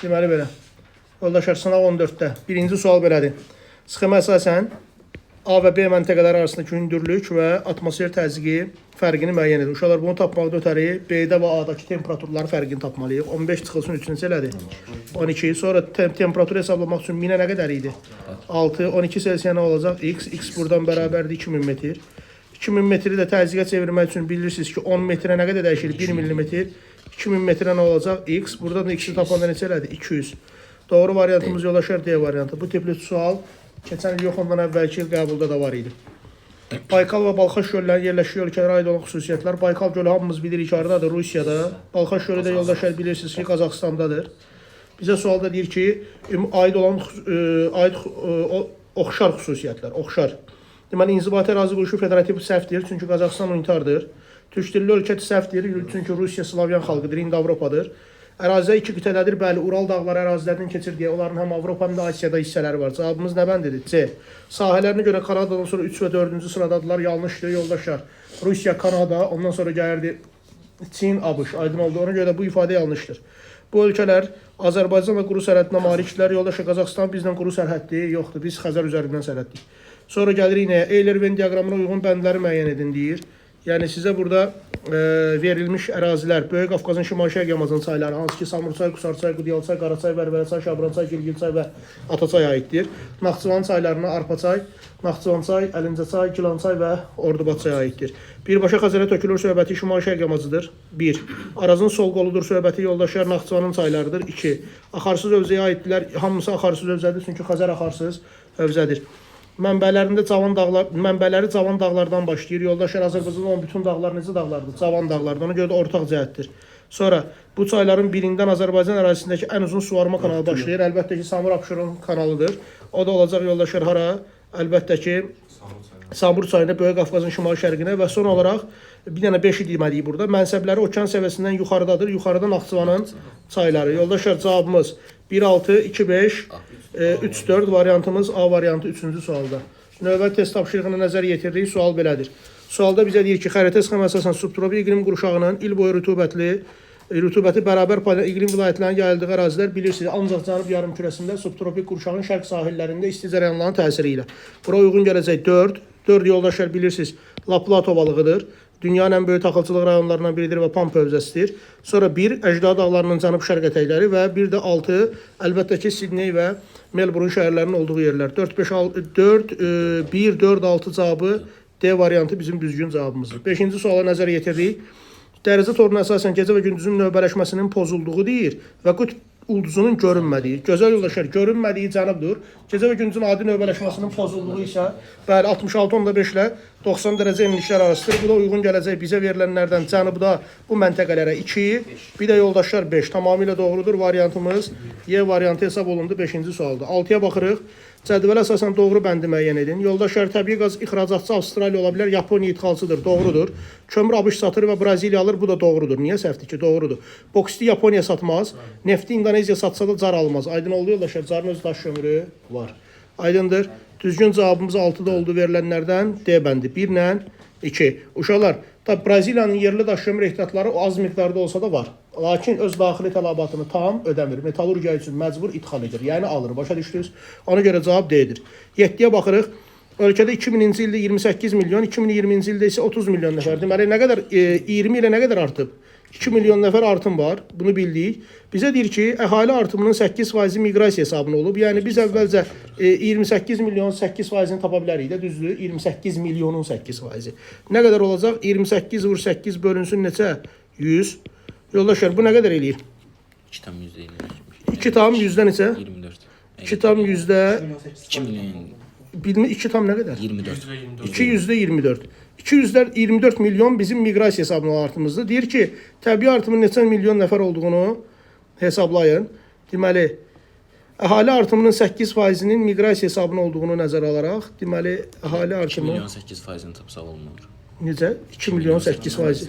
Deməli belə. Yoldaşlar, sınaq 14-də. Birinci sual belədir. Sxema əsasən A və B məntəqələri arasındakı hündürlük və atmosfer təzyiqi fərqini müəyyən edir. Uşaqlar, bunu tapmaqda ötəri B-də və A-dakı temperaturların fərqini tapmalıyıq. 15 çıxılsın 3 neçə elədi? 12. Sonra temperaturu hesablamaq üçün minə nə qədər idi? 6. 12 Selsiya nə olacaq? X. X buradan bərabərdir 2000 metr. 2000 metri də təzyiqə çevirmək üçün bilirsiniz ki, 10 metrə nə qədər dəyişir? 1 millimetr. 2000 metrə nə olacaq? X. Buradan da X-i tapanda neçə elədi? 200. Doğru variantımız yoldaşlar D variantı. Bu tipli sual keçən il yox, ondan əvvəlki il qəbulda da var idi. Baykal və Balxaş göllərinin yerləşdiyi ölkələrə aid olan xüsusiyyətlər. Baykal gölü hamımız bilirik ki, hardadır? Rusiyada. Balxaş gölü də yoldaşlar bilirsiniz ki, Qazaxıstandadır. Bizə sualda deyir ki, aid olan aid oxşar xüsusiyyətlər, oxşar. Deməli, inzibati ərazi quruluşu federativ səhvdir, çünki Qazaxıstan unitardır. Türk dilli ölkə səhvdir, çünki Rusiya Slavyan xalqıdır, Hind-Avropadır. Ərazidə iki qitədədir, bəli, Ural dağları ərazilərinin keçir deyə onların həm Avropa, həm də Asiyada hissələri var. Cavabımız nə bəndidir? C. Sahələrinə görə Kanadadan sonra 3 və 4-cü sıradadırlar. Yanlışdır, yoldaşlar. Rusiya, Kanada, ondan sonra gəlirdi Çin, ABŞ. Aydın oldu. Ona görə də bu ifadə yanlışdır. Bu ölkələr Azərbaycanla quru sərhədinə malikdirlər. Yoldaşlar, Qazaxıstan bizlə quru sərhəddi yoxdur. Biz Xəzər üzərindən sərhəddik. Sonra gəlirik nəyə? Euler-Venn diaqramına uyğun bəndləri müəyyən edin deyir. Yəni sizə burada verilmiş ərazilər, Böyük Qafqazın şimal-şərq yamacının çayları, hansı ki Samurçay, Qusarçay, Qudiyalçay, Qaraçay, Vərvərəçay, Şabrançay, Gilgilçay və Ataçay aiddir. Naxçıvan çaylarına Arpaçay, Naxçıvançay, Əlincəçay, Gilançay və Ordubatçay aiddir. Birbaşa Xəzərə tökülür söhbəti şimal-şərq yamacıdır. 1. Arazın sol qoludur söhbəti yoldaşlar Naxçıvanın çaylarıdır. 2. Axarsız hövzəyə aiddirlər. Hamısı axarsız hövzədir, çünki Xəzər axarsız hövzədir. Mənbələrində cavan dağlar, mənbələri cavan dağlardan başlayır. Yoldaşlar, Azərbaycanda olan bütün dağlar necə dağlardır? Cavan dağlardır. Ona görə də ortaq cəhətdir. Sonra bu çayların birindən Azərbaycan ərazisindəki ən uzun suvarma kanalı başlayır. Əlbəttə ki, Samur Abşeron kanalıdır. O da olacaq yoldaşlar hara? Əlbəttə ki, Samur çayına, Böyük Qafqazın şimal-şərqinə və son olaraq bir dənə 5-i deməliyik burada. Mənsəbləri okean səviyyəsindən yuxarıdadır. Yuxarıda Naxçıvanın çayları. Yoldaşlar, cavabımız 1 6 2 5 3 4 variantımız A variantı 3-cü sualda. Növbəti test tapşırığına nəzər yetiririk. Sual belədir. Sualda bizə deyir ki, xəritə sxeması əsasən subtropik iqlim qurşağının il boyu rütubəti bərabər paylanan iqlim vilayətlərinin yayıldığı ərazilər bilirsiniz, ancaq cənub yarımkürəsində subtropik qurşağın şərq sahillərində isti cərəyanların təsiri ilə. Bura uyğun gələcək 4. 4 yoldaşlar bilirsiniz, Laplat ovalığıdır. Dünyanın ən böyük taxılçılıq rayonlarından biridir və Pampa hövzəsidir. Sonra 1 Əjdaha dağlarının cənub-şərq ətəkləri və bir də 6 əlbəttə ki, Sidney və Melbourne şəhərlərinin olduğu yerlər. 4 5 6 4 1 4 6 cavabı D variantı bizim düzgün cavabımızdır. 5-ci suala nəzər yetirdik. Dərəcə toruna əsasən gecə və gündüzün növbələşməsinin pozulduğu deyir və qütb ulduzunun görünmədiyi. Gözəl yoldaşlar, görünmədiyi cənubdur. Gecə və gündüzün adi növbələşməsinin pozulduğu isə bəli 66.5 ilə 90 dərəcə enliklər arasıdır. Bu da uyğun gələcək bizə verilənlərdən cənubda bu məntəqələrə 2, bir də yoldaşlar 5. Tamamilə doğrudur. Variantımız Y variantı hesab olundu 5-ci sualda. 6-ya baxırıq. Cədvələ əsasən doğru bəndi müəyyən edin. Yoldaşlar, təbii qaz ixracatçı Avstraliya ola bilər, Yaponiya idxalçıdır. Doğrudur. Kömür ABŞ satır və Braziliya alır. Bu da doğrudur. Niyə səhvdir ki? Doğrudur. Boksiti Yaponiya satmaz. Nefti İndoneziya satsa da car almaz. Aydın oldu yoldaşlar. Carın öz daş kömürü var. Aydındır. Düzgün cavabımız 6-da oldu verilənlərdən. D bəndi 1 ilə 2. Uşaqlar, tabi Braziliyanın yerli daş kömür ehtiyatları az miqdarda olsa da var. Lakin öz daxili tələbatını tam ödəmir. Metallurgiya üçün məcbur idxal edir. Yəni alır. Başa düşdünüz? Ona görə cavab D-dir. 7-yə baxırıq. Ölkədə 2000-ci ildə 28 milyon, 2020-ci ildə isə 30 milyon nəfər. Deməli nə qədər 20 ilə nə qədər artıb? 2 milyon nəfər artım var. Bunu bildik. Bizə deyir ki, əhali artımının 8% miqrasiya hesabına olub. Yəni biz əvvəlcə 28 milyon 8%-ni tapa bilərik də, düzdür? 28 milyonun 8%. Nə qədər olacaq? 28 vur 8 bölünsün neçə? 100. Yoldaşlar, bu nə qədər eləyir? 2 tam yüzde 24. 2 tam yüzdə neçə? 24. 2 tam yüzdə 2 milyon bilmi 2 tam nə qədər? 24. 2 yüzdə 24. 2 yüzdə 24 milyon bizim miqrasiya hesabına artımızdır. Deyir ki, təbii artımın neçə milyon nəfər olduğunu hesablayın. Deməli, əhali artımının 8%-nin miqrasiya hesabına olduğunu nəzərə alaraq, deməli, əhali 2 artımı milyon 8 faizini tapsaq olmur. necə? 2 milyon 8 faizi.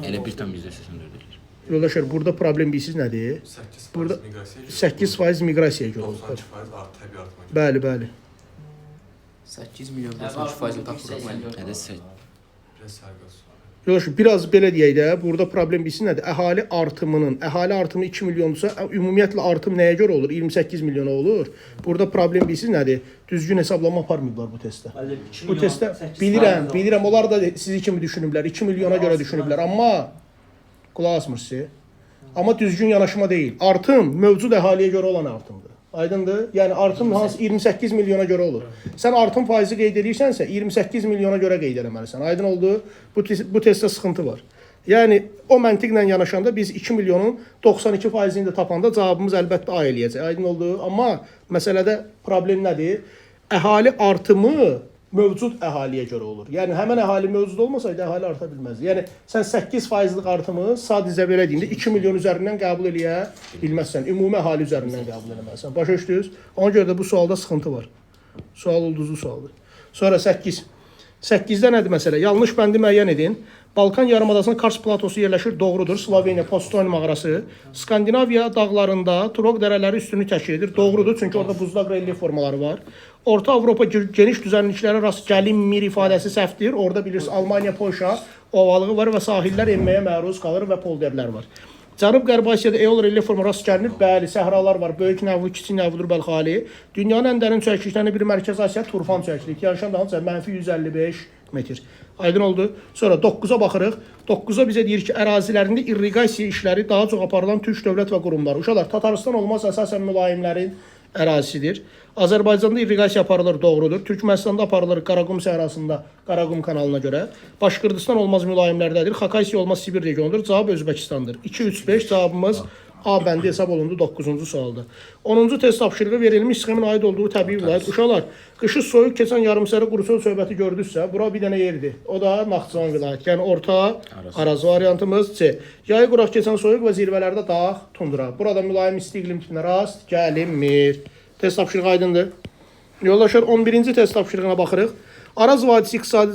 Elə 1 tam yüzde 84 eləyir. Yoldaşlar, burada problem bilirsiniz nədir? 8 Burada miqrasiyaya görə 8% miqrasiyaya görə olub. 92% art təbii artıma görə. Bəli, bəli. 8 milyon 92 faizini tapırıq müəllim. Hədə Biraz sərbəst. Yoldaş, biraz belə deyək də, burada problem bilsin nədir? Əhali artımının, əhali artımı 2 milyondursa, ümumiyyətlə artım nəyə görə olur? 28 milyona olur. Burada problem bilsin nədir? Düzgün hesablama aparmayıblar bu testdə. Müəllim, 2 Bu milyon testdə 8 bilirəm, faiz bilirəm. Onlar da sizi kimi düşünüblər. 2 milyona görə düşünüblər. Amma qulaq asmırsınız. Amma düzgün yanaşma deyil. Artım mövcud əhaliyə görə olan artımdır. Aydındır? Yəni artım hansı 28 milyona görə olur. Sən artım faizi qeyd edirsənsə 28 milyona görə qeyd eləməlisən. Aydın oldu? Bu testdə sıxıntı var. Yəni o məntiqlə yanaşanda biz 2 milyonun 92 faizini də tapanda cavabımız əlbəttə A eləyəcək. Aydın oldu? Amma məsələdə problem nədir? Əhali artımı mövcud əhaliyə görə olur. Yəni həmin əhali mövcud olmasaydı əhali arta bilməzdi. Yəni sən 8 faizlik artımı sadəcə belə deyim də 2 milyon üzərindən qəbul eləyə bilməzsən. Ümumi əhali üzərindən qəbul eləməlisən. Başa düşdünüz? Ona görə də bu sualda sıxıntı var. Sual ulduzlu sualdır. Sonra 8. 8-də nədir məsələ? Yanlış bəndi müəyyən edin. Balkan yarımadasının Kars platosu yerləşir. Doğrudur. Sloveniya, Poston mağarası. Skandinaviya dağlarında Turog dərələri üstünü təşkil edir. Doğrudur. Çünki orada buzlaq relyef formaları var. Orta Avropa geniş düzənliklərə rast gəlinmir ifadəsi səhvdir. Orada bilirsiniz Almaniya, Polşa ovalığı var və sahillər enməyə məruz qalır və polderlər var. Cənub-Qərbi Asiyada eol relyef forma rast gəlinir. Bəli, səhralar var. Böyük Nəvlu, Kiçik Nəvludur Bəlxali. Dünyanın ən dərin çöküklərindən biri Mərkəzi Asiya Turfan çökükləri. Tyanşan dağının mənfi 155 metr. Aydın oldu. Sonra 9-a baxırıq. 9-a bizə deyir ki, ərazilərində irriqasiya işləri daha çox aparılan türk dövlət və qurumları. Uşaqlar, Tatarıstan olmaz əsasən mülayimlərin ərazisidir. Azərbaycanda irriqasiya aparılır, doğrudur. Türkmənistanda aparılır Qaraqum səhrasında, Qaraqum kanalına görə. Başqırdistan olmaz mülayimlərdədir. Xakasiya olmaz Sibir regionudur. Cavab Özbəkistandır. 2 3 5 cavabımız A bəndi hesab olundu 9-cu sualda. 10-cu test tapşırığı verilmiş sxemin aid olduğu təbii vilayət. Uşaqlar, qışı soyuq keçən yarımsəhra quru çöl söhbəti gördünüzsə, bura bir dənə yerdir. O da Naxçıvan vilayəti. Yəni orta Araz. Araz variantımız C. Yayı quraq keçən soyuq və zirvələrdə dağ, tundra. Burada mülayim isti iqlim tipinə rast gəlinmir. Test tapşırığı aydındır. Yoldaşlar 11-ci test tapşırığına baxırıq. Araz vadisi iqtisadi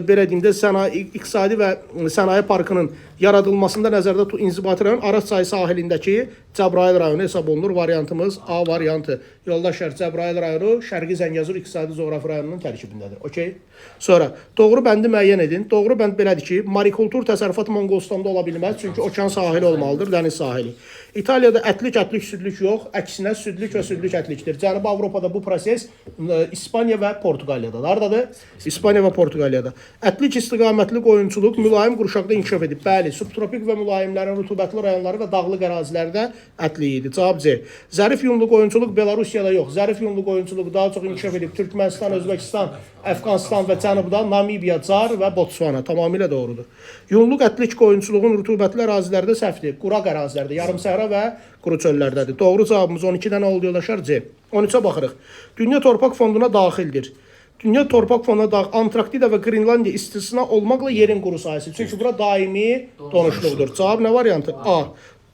belə deyim də sənaye iqtisadi və sənaye parkının yaradılmasında nəzərdə inzibati rayon Araz çayı sahilindəki Cəbrayıl rayonu hesab olunur. Variantımız A variantı. Yoldaşlar Cəbrayıl rayonu Şərqi Zəngəzur iqtisadi coğrafi rayonunun tərkibindədir. Okey. Sonra doğru bəndi müəyyən edin. Doğru bənd belədir ki, marikultur təsərrüfat Monqolistanda ola bilməz, çünki okean sahili olmalıdır, dəniz sahili. İtaliyada ətlik, ətlik, südlük yox, əksinə südlük və südlük ətlikdir. Cənubi Avropada bu proses İspaniya və Portuqaliyadadır. Hardadır? İspaniya və Portuqaliyada. Ətlik istiqamətli qoyunçuluq mülayim qurşaqda inkişaf edib. Bəli, subtropik və mülayimlərin rütubətli rayonları və dağlıq ərazilərdə ətlik idi. Cavab C. Zərif yunlu qoyunçuluq Belarusiyada yox. Zərif yunlu qoyunçuluq daha çox inkişaf edib Türkmənistan, Özbəkistan, Əfqanistan və cənubda Namibiya, Car və Botsvana. Tamamilə doğrudur. Yunluq ətlik qoyunçuluğun rütubətli ərazilərdə səhvdir. Quraq ərazilərdə, yarımsəhra və quru çöllərdədir. Doğru cavabımız 12-də nə oldu yoldaşlar? C. 13-ə baxırıq. Dünya Torpaq Fonduna daxildir. Dünya Torpaq Fonduna daxil Antarktida və Qrenlandiya istisna olmaqla yerin quru sahəsi. Çünki bura daimi donuşluqdur. Cavab nə variantı? A.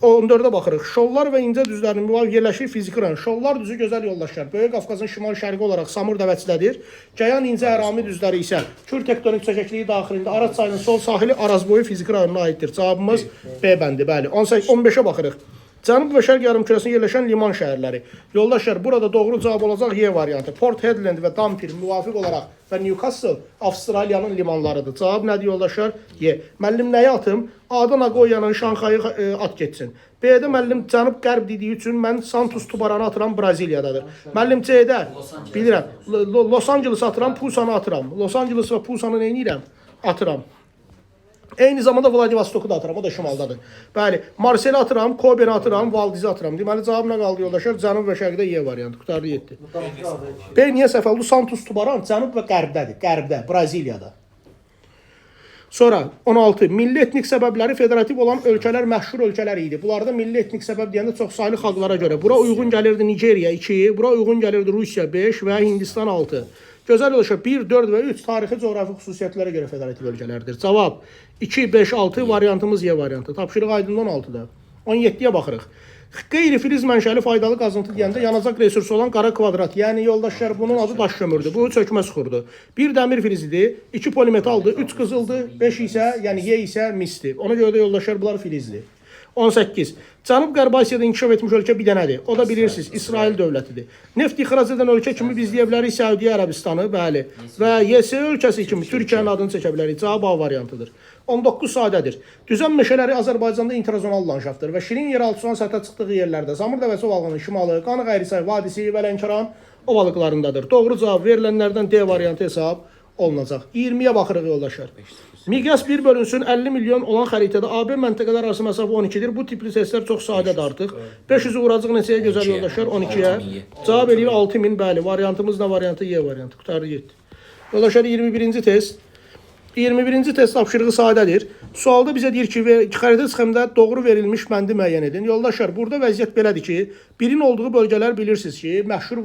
14-ə baxırıq. Şollar və incə düzlərin müvafiq yerləşir fiziki rayon. Şollar düzü gözəl yoldaşlar. Böyük Qafqazın şimal-şərqi olaraq Samur dəvəçidədir. Cayan incə ərami düzləri isə Kür tektonik çökəkliyi daxilində Araz çayının sol sahili Arazboyu fiziki rayonuna aiddir. Cavabımız B bəndi, bəli. 18 15-ə baxırıq. Cənub və Şərq yarımkürəsində yerləşən liman şəhərləri. Yoldaşlar, burada doğru cavab olacaq Y variantı. Port Hedland və Dampier müvafiq olaraq və Newcastle Avstraliyanın limanlarıdır. Cavab nədir yoldaşlar? Y. Müəllim nəyi atım? A-da Nagoyanın Şanxayı at getsin. B-də müəllim cənub-qərb dediyi üçün mən Santos Tubaranı atıram Braziliyadadır. Müəllim C-də bilirəm Los Angeles atıram, Pusanı atıram. Los Angeles və Pusanı nə edirəm? Atıram. Eyni zamanda Vladivostoku da atıram, o da şimaldadır. Bəli, Marseli atıram, Kobeni atıram, Valdizi atıram. Deməli cavab nə qaldı yoldaşlar? Cənub və şərqdə Y variantı. Qurtardı 7. B niyə səhv oldu? Santos Tubaran cənub və qərbdədir. Qərbdə, Braziliyada. Sonra 16. Milli etnik səbəbləri federativ olan ölkələr məşhur ölkələr idi. Bunlarda milli etnik səbəb deyəndə çoxsaylı xalqlara görə. Bura uyğun gəlirdi Nigeriya 2, bura uyğun gəlirdi Rusiya 5 və Hindistan 6. Gözəl yoldaşlar 1, 4 və 3 tarixi coğrafi xüsusiyyətlərə görə federativ ölkələrdir. Cavab 2, 5, 6 variantımız Y variantı. Tapşırıq aydın 16-da. 17-yə baxırıq. Qeyri-filiz mənşəli faydalı qazıntı deyəndə yanacaq resursu olan qara kvadrat. Yəni yoldaşlar bunun adı daş kömürdür. Bu çökmə süxurdur. Bir dəmir filizidir, 2 polimetaldır, 3 qızıldır, 5 isə, yəni Y isə misdir. Ona görə də yoldaşlar bunlar filizdir. 18. Cənub-Qərbi Asiyada inkişaf etmiş ölkə bir dənədir. O da bilirsiniz, İsrail dövlətidir. Neft ixrac edən ölkə kimi biz deyə bilərik Səudiyyə Ərəbistanı, bəli. Və YSE ölkəsi kimi Türkiyənin adını çəkə bilərik. Cavab A variantıdır. 19 sadədir. Düzən meşələri Azərbaycanda intrazonal landşaftdır və şirin yeraltı suların səthə çıxdığı yerlərdə Samur dəvəsi ovalığının şimalı, Qanıq Əyrisay vadisi və Lənkəran ovalıqlarındadır. Doğru cavab verilənlərdən D variantı hesab olunacaq. 20-yə baxırıq yoldaşlar. Miqyas 1 bölünsün 50 milyon olan xəritədə AB məntəqələr arası məsafə 12-dir. Bu tipli testlər çox sadədir artıq. 500-ü vuracaq neçəyə gözəl 12-yə. yoldaşlar? 12-yə. 6000-yə. Cavab eləyir 6000, bəli. Variantımız nə variantı? Y variantı. Qurtardı getdi. Yoldaşlar 21-ci test. 21-ci test tapşırığı sadədir. Sualda bizə deyir ki, xəritə sxemdə doğru verilmiş bəndi müəyyən edin. Yoldaşlar, burada vəziyyət belədir ki, birin olduğu bölgələr bilirsiniz ki, məşhur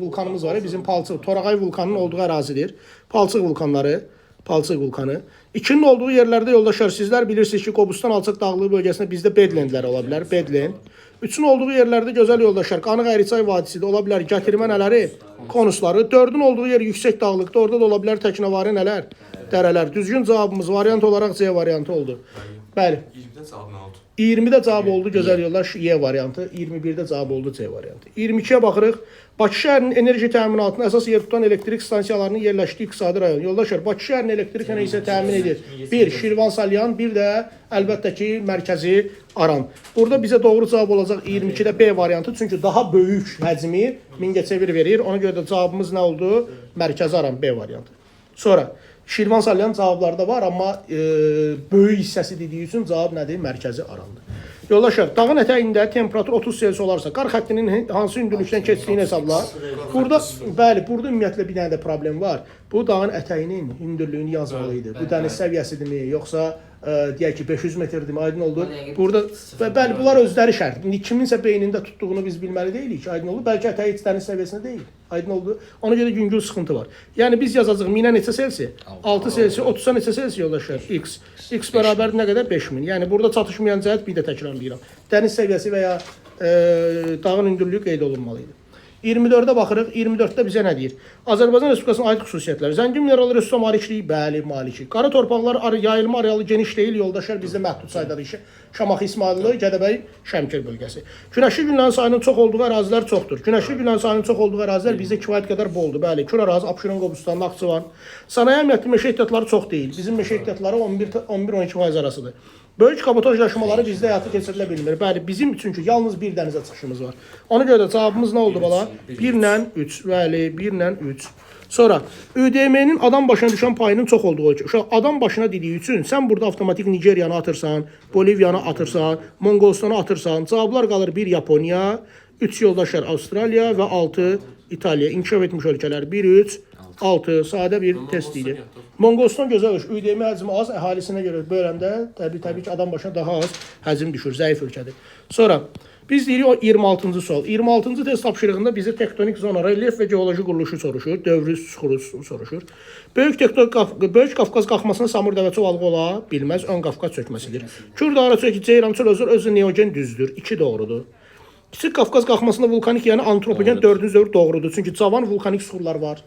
vulkanımız var, bizim Palçıq, Torağay vulkanının olduğu ərazidir. Palçıq vulkanları, Palçıq vulkanı. İkinin olduğu yerlərdə yoldaşlar, sizlər bilirsiniz ki, Qobustan alçaq dağlığı bölgəsində bizdə Bedlendlər ola bilər, Bedlend. Üçün olduğu yerlərdə gözəl yoldaşlar, Qanıq Əyriçay vadisi də ola bilər, gətirmə nələri, konusları. Dördün olduğu yer yüksək dağlıqda, orada da ola bilər təknəvari nələr, dərələr. Düzgün cavabımız variant olaraq C variantı oldu. Bəli. 20-də cavab nə oldu? 20-də cavab oldu gözəl yoldaş Y variantı, 21-də cavab oldu C variantı. 22-yə baxırıq. Bakı şəhərinin enerji təminatını əsas yer tutan elektrik stansiyalarının yerləşdiyi iqtisadi rayon. Yoldaşlar, Bakı şəhərinin elektrik enerjisi təmin edir. Bir Şirvan Salyan, bir də əlbəttə ki, mərkəzi Aran. Burada bizə doğru cavab olacaq 22-də B variantı, çünki daha böyük həcmi Mingəçevir verir. Ona görə də cavabımız nə oldu? Mərkəzi Aran B variantı. Sonra Şirvan Salyan cavablarda var, amma böyük hissəsi dediyi üçün cavab nədir? Mərkəzi Arandır. Yoldaşlar, dağın ətəyində temperatur 30 Selsi olarsa, qar xəttinin hansı hündürlükdən keçdiyini hesabla. Burada, bəli, burada ümumiyyətlə bir dənə də problem var. Bu dağın ətəyinin hündürlüyünü yazmalı idi. Bu dəniz səviyyəsidirmi, yoxsa deyək ki 500 metrdirmi, aydın oldu. Burada bəli, bunlar özləri şərt. İndi kiminsə beynində tutduğunu biz bilməli deyilik ki, aydın oldu. Bəlkə ətəyi heç dəniz səviyyəsində deyil. Aydın oldu. Ona görə yüngül sıxıntı var. Yəni biz yazacağıq minə neçə Selsi? 6 Selsi, 30-a neçə Selsi yoldaşlar? X. X bərabər nə qədər? 5000. Yəni burada çatışmayan cəhət bir də təkrarlayıram. Dəniz səviyyəsi və ya dağın hündürlüyü qeyd olunmalı idi. 24-ə baxırıq. 24-də bizə nə deyir? Azərbaycan Respublikasına aid xüsusiyyətlər. Zəngin mineral resursa maliklik, bəli, malikik. Qara torpaqlar yayılma arealı geniş deyil, yoldaşlar bizdə məhdud saydadır. Şamaxı, İsmayıllı, Gədəbəy, Şəmkir bölgəsi. Günəşli günlərin sayının çox olduğu ərazilər çoxdur. Günəşli günlərin sayının çox olduğu ərazilər bizdə kifayət qədər boldur. Bəli, Kür ərazisi, Abşeron, Qobustan, Naxçıvan. Sənaye əmniyyətli meşə ehtiyatları çox deyil. Bizim meşə ehtiyatları 11-12% arasıdır. Böyük kabotaj daşımaları bizdə həyata keçirilə bilmir. Bəli, bizim çünki yalnız bir dənizə çıxışımız var. Ona görə də cavabımız nə oldu bala? 1 ilə 3. Bəli, 1 ilə 3. Sonra ÜDM-nin adam başına düşən payının çox olduğu ölkə. Uşaq adam başına dediyi üçün sən burada avtomatik Nigeriyanı atırsan, Boliviyanı atırsan, Monqolistanı atırsan. Cavablar qalır 1 Yaponiya, 3 yoldaşlar Avstraliya və 6 İtaliya. İnkişaf etmiş ölkələr 1 3 6 sadə bir test idi. Monqolistan gözəl ölkə. ÜDM həcmi az, əhalisinə görə böləndə təbii ki, adam başına daha az həcm düşür, zəif ölkədir. Sonra biz deyirik o 26-cı sual. 26-cı test tapşırığında bizə tektonik zona, relyef və geoloji quruluşu soruşur, dövrü süxuru soruşur. Böyük Qafqaz qalxmasına Samur dəvəçi ovalığı ola bilməz, ön Qafqaz çökməsidir. Kür dağara çökü Ceyran çöl özü, özü neogen düzdür. 2 doğrudur. Kiçik Qafqaz qalxmasında vulkanik, yəni antropogen 4-cü dövr doğrudur. Çünki cavan vulkanik süxurlar var.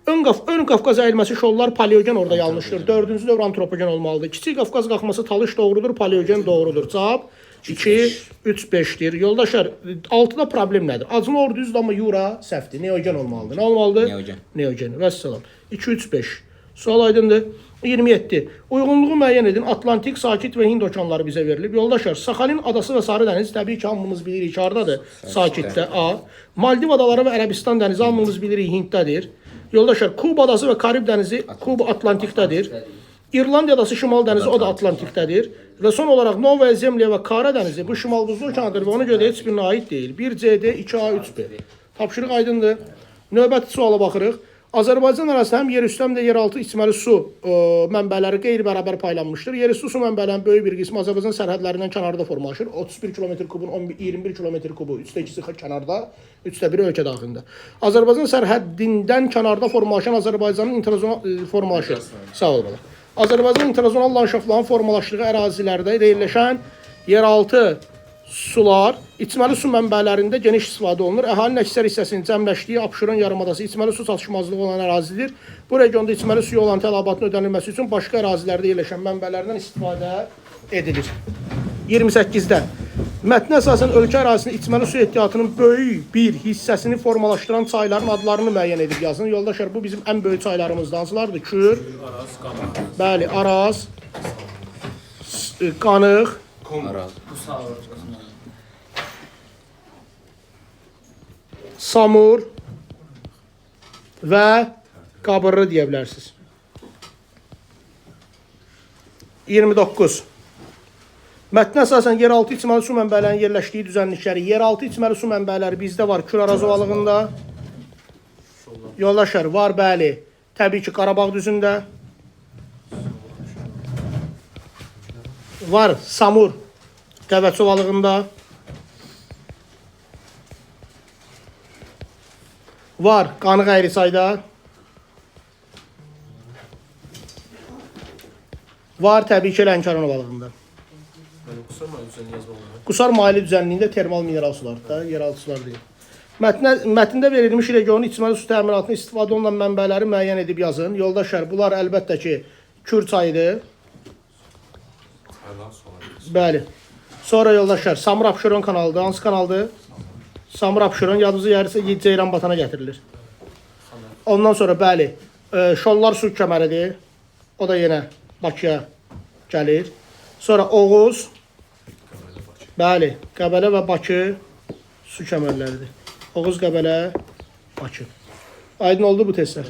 Ön Qafqaz əyilməsi şollar paleogen orada yanlışdır. 4-cü dövr antropogen olmalıdır. Kiçik Qafqaz qalxması Talış doğrudur, paleogen doğrudur. Cavab 2, 3, 5-dir. Yoldaşlar, 6-da problem nədir? Acılı ordu düzdür, amma Yura səhvdir. Neogen olmalıdır. Nə olmalıdır? Neogen. Neogen. Vəssalam. 2, 3, 5. Sual aydındır. 27. Uyğunluğu müəyyən edin. Atlantik, Sakit və Hind okeanları bizə verilib. Yoldaşlar, Saxalin adası və Sarı dəniz təbii ki, hamımız bilirik hardadır. Sakitdə A. Maldiv adaları və Ərəbistan dənizi hamımız bilirik Hinddədir. Yoldaşlar, Kuba adası və Karib dənizi Kuba Atlantikdədir. İrlandiya adası Şimal dənizi o da Atlantikdədir. Və son olaraq Novaya Zemlya və Kara dənizi bu Şimal buzlu okeanıdır və ona görə də heç birinə aid deyil. 1 CD, 2A, 3B. Tapşırıq aydındır. Növbəti suala baxırıq. Azərbaycan ərazisində həm yerüstü, həm də yeraltı içməli su mənbələri qeyri-bərabər paylanmışdır. Yerüstü su mənbələrinin böyük bir qismi Azərbaycan sərhədlərindən kənarda formalaşır. 31 kilometr kubun 21 kilometr kubu, 3də 2-si kənarda, 3də 1-i ölkə daxilində. Azərbaycan sərhəddindən kənarda formalaşan Azərbaycanın intrazonal formalaşır. Sağ ol bala. Azərbaycan intrazonal landşaftların formalaşdığı ərazilərdə yerləşən yeraltı sular içməli su mənbələrində geniş istifadə olunur. Əhalinin əksər hissəsinin cəmləşdiyi Abşeron yarımadası içməli su çatışmazlığı olan ərazidir. Bu regionda içməli suyu olan tələbatın ödənilməsi üçün başqa ərazilərdə yerləşən mənbələrdən istifadə edilir. 28-də mətnə əsasən ölkə ərazisində içməli su ehtiyatının böyük bir hissəsini formalaşdıran çayların adlarını müəyyən edib yazın. Yoldaşlar, bu bizim ən böyük çaylarımızdan hansılardır? Kür, Araz, Qamar. bəli, Araz, Qanıq, Araz. Samur və Qabırlı deyə bilərsiniz. 29. Mətnə əsasən yeraltı içməli su mənbələrinin yerləşdiyi düzənlikləri. Yeraltı içməli su mənbələri bizdə var Kür Araz ovalığında. Yoldaşlar var, bəli. Təbii ki, Qarabağ düzündə. Var Samur Qəvəçi ovalığında. Var Qanıq Əyrisayda. Var təbii ki, Lənkəran ovalığında. Mənim qusar mı düzənli yazmaq olar? Qusar maili düzənliyində termal mineral sular da, yeraltı sular deyil. Mətndə verilmiş regionun içməli su təminatına istifadə olunan mənbələri müəyyən edib yazın. Yoldaşlar, bunlar əlbəttə ki, Kür çayıdır. Çaylar sular. Bəli. Sonra yoldaşlar, Samur Abşeron kanalıdır. Hansı kanaldır? Samur Abşeron yadınıza gəlirsə Ceyran Batana gətirilir. Ondan sonra bəli, Şollar su kəməridir. O da yenə Bakıya gəlir. Sonra Oğuz. Bəli, Qəbələ və Bakı su kəmərləridir. Oğuz, Qəbələ, Bakı. Aydın oldu bu testlər.